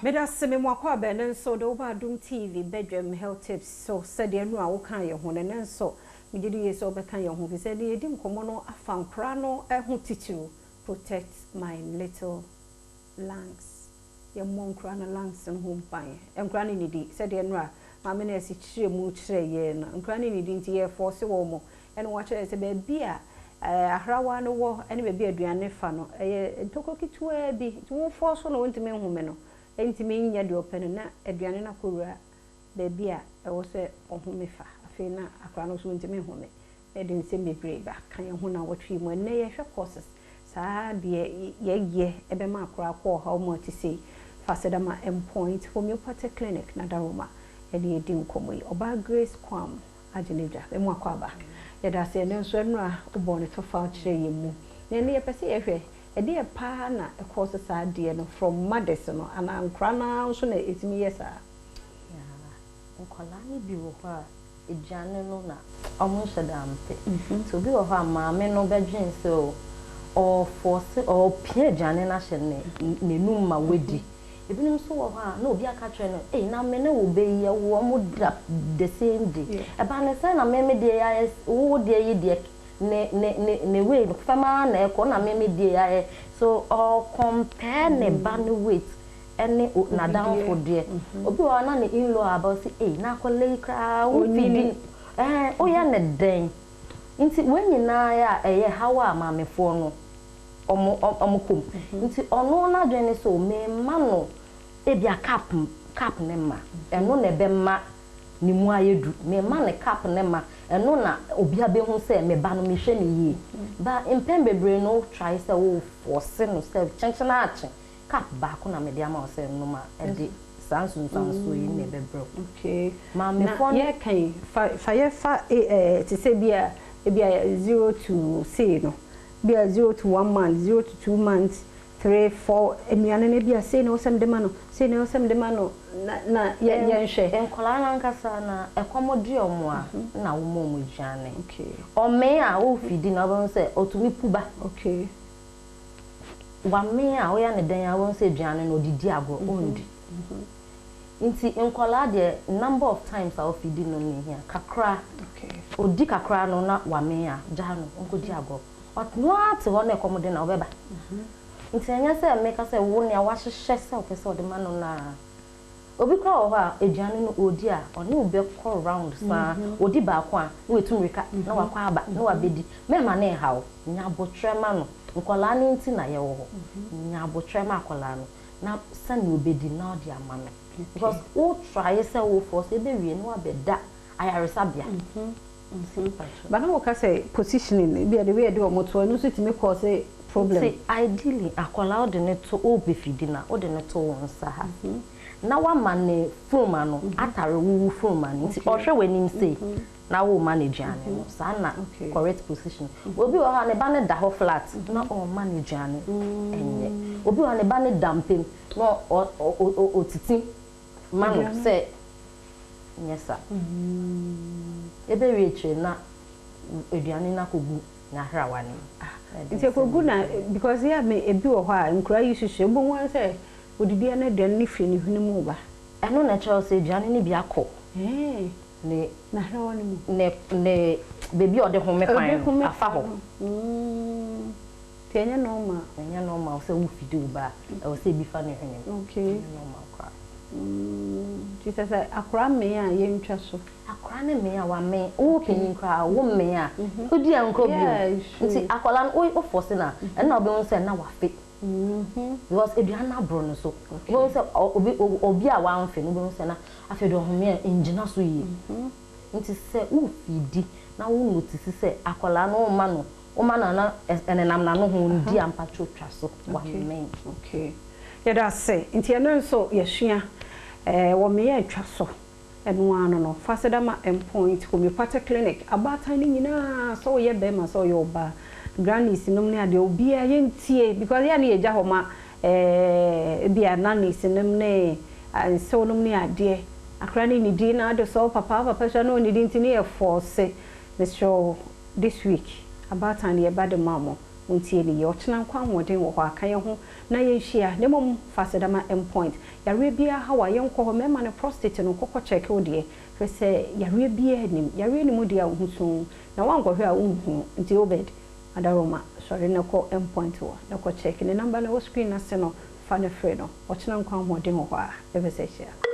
Meda se me mo akɔ abɛn nso de woba Adom TV bedwam health tips so sɛdeɛ no a woka yɛ ho no, ne nso megye di yie sɛ wobɛka yɛn ho fi sɛ ne yɛdi nkɔmmɔ no afa nkora no ho titiriw, protect my little lungs. Yɛmmɔ nkora no lungs no ho ban. Nkora no nidi sɛdeɛ no a maame no asi kyerɛ mu kyerɛ yɛn no, nkora no nidi nti yɛforce wɔ mo ɛne wɔakyerɛ sɛ baabi a ahrawa no wɔ ɛne baabi a aduane fa no ɛyɛ ntokuro ketewa bi, nti woforce no, wontumi nhome no, ntumi nyɛ deɛ ɔpɛ no na aduane no akɔwura baabi a ɛwɔ sɛ ɔhome fa. Afei na akora no nso ntumi nhome na ɛde nsɛm bebree ba ka yɛn ho. Na wɔtwe mu ɛnnɛ yɛhwɛ causes saa deɛ yɛyɛ ɛbɛma akora akɔ ɔhaw mu a te sei. Fasedama Mpoint Homeopathic Clinic na Daroma ɛde yɛdi nkɔmmɔ yi. Ɔbaa Grace Kwam agye ne dwa ɛmu akɔ aba. Yɛda ase. Ɛno nso ɛnora wobɔ ne tɔfa kyerɛ yɛn mu na ɛno yɛpɛ sɛ yɛhwɛ ɛdeɛ paa na ɛkɔɔ so saa adeɛ no from mothers no anaa nkora naa nso na ɛtumi yɛ saa. Nkwadaa no bi wɔ hɔ a aduane no na ɔmo nhyɛ da mpɛ, nti obi wɔ hɔ a maame no bɛdwen sɛ o ɔforce, ɔpia aduane no ahyɛ ne n'anum ma wadi. Ebinom nso wɔ hɔ a na obi aka kyerɛ no, "Ei, na me ne wo bɛyi ɛwo ɔmo da the same day, ɛba ne sɛn na meme deɛ yɛ wo deɛ yi deɛ ne weight fɛm ara na ɛkɔ na meme deɛ yɛ?" So ɔcompare ne ba ne weight ɛne n'adamfo deɛ. Obi wɔ hɔ a na ne in-law aba, ɔsi, "Ei, na akɔla yi koraa wo feed woyɛ ne dɛn?" Nti wɔn nyinaa yɛ a ɛyɛ haw a maamefoɔ no ɔmo kɔm. Nti ɔno n'adwene ne so mɛma no ebia cup ne ma ɛno na ɛbɛma ne mu ayɛ du, mɛma ne cup ne ma ɛno na obi abɛhu sɛ me ba no mehwɛ ne yie. Ba mpɛn bebree no, try sɛ wo force no sɛ kyɛnkyɛn akye cup baako na mede ama wo sɛ nom a, ɛde saa nsonsansoɔ yi na ɛbɛbrɛ wo. Maamefoɔ na yɛkan fa yɛfa te sɛ bi a ebi a 0 to say no bi a 0 to 1 month, 0 to 2 months, 3, 4, nnuane no bi a sei na wɔsɛm de ma no, sei na wɔsɛm de ma no na yɛnhwɛ. Nkwadaa no ankasa na ɛkɔm de ɔmo a na wɔma ɔmo aduane. Ɔmee a wofidi na wobɛhu sɛ ɔtumi pu ba. Wamee a woyɛ ne dɛn a, wobɛhu sɛ aduane no ɔdidi agorɔ, ɔndi. Nti nkwadaa deɛ, number of times a wofidi no no hia kakra. Odi kakra no na wamee a, gyaa no nkɔdi agorɔ. Ɔno ara te hɔ na ɛkɔm de na ɔbɛba. Nti ɛnyɛ sɛ meka sɛ wo nea wahyehyɛ sɛ wopɛ sɛ ɔde ma no naa. Obi koraa wɔ hɔ a aduane no ɔdi a, ɔne wo bɛkɔ round saa. Ɔdi baako a na watu mmirika na wakɔ aba na wabɛdi. Mɛma ne nhaw, nya abotire ma no. Nkwadaa no nti na yɛwɔ hɔ. Nya abotire ma akwadaa no na sɛnea obɛdi na ɔde ama no, because wo try sɛ wo force, ɛbɛwie na wabɛda ayaresabea. But na wɔka sɛ positioning bi a, the way yɛde wɔn to, ɛno nso tumi cause problem. Nti ideally akwadaa wode ne to, wobɛfidi na wode ne to wo nsa ha na wama ne funuma no atare wo funuma no, nti ɔhwɛ w'anim sei na woma no aduane no saa na correct position. Obi wɔ hɔ a ne ba no da hɔ flat na ɔma no aduane, ɛnyɛ. Obi wɔ hɔ a ne ba no da mpam na ɔtiti ma no sɛ nyɛ sa. Ɛbɛwie akyire na aduane no akɔgu n'ahrawa no mu. Nti ekogu na because yɛ me ebi wɔ hɔ a nkura yi susu ebi ho sɛ odidi na aduane no firi ne hwene mu ba. Ɛno na ɛkyerɛ sɛ aduane no bi akɔ ne n'ahrawa no mu. Ne beebi a ɔde home kwan no afa hɔ. Nti ɛnyɛ normal. Ɛnyɛ normal sɛ wofidi wo ba a, ɛwɔ sɛ ebi fa ne hwene mu. Ɛnyɛ normal koraa. Nti sɛ akora mmea a yɛntwa so. Akora ne mmea a wamee, wo panyin koraa wo mmea a wodi a nkɔ bio. Nti akwadaa no wo force na ɛna wobɛhu sɛ na wafe because aduane no aboro no so. Wobɛhu sɛ obi a wamfe no, wobɛhu sɛ na afei de ɔhome a ngyina so yie. Nti sɛ wofidi na wo notice sɛ akwadaa no woma no, woma no ana ɛnenam n'ano ho ndi a, mpatwo twa so, wamee. Okay, yɛda ase. Nti ɛno nso yɛsua wɔ mmea atwa so. Ɛno ara no Fasedama Mpoint Homeopathic Clinic, abaatan no nyinaa, sɛ woyɛ bɛrima, sɛ woyɛ ɔbaa, grannies nom ne adeɛ, obiara yɛntie because yɛa ne yɛgya hɔ ma ebi a nannies nom ne nsew nom ne adeɛ. Akora ne nidi na ade sɛ papa so na ɔnidi, nti ne yɛ force. Mesrɛ wo, this week abaatan no yɛba de ma mo. Montie no yie. Ɔkyena nkwa ahoɔden wɔ hɔ a, ka yɛn ho na yɛnhyia. Na mmom fa aseda ma Mpoint. Yareɛ biara ha wo a, yɛnkɔ hɔ. Mmarima no, prostate no, kɔkɔ check wo deɛ. Hwɛ sɛ yareɛ biara nnim. Yareɛ nni mu deɛ a, wo ho suu. Na woankɔhwɛ a, wonhu. Nti Obed, Adaroma, sɔre na kɔ Mpoint hɔ na kɔ check. Ne number no ɛwɔ screen no ase no, fa no frɛ no. Ɔkyena nkwa ahoɔden wɔ hɔ a, yɛbɛsan ahyia.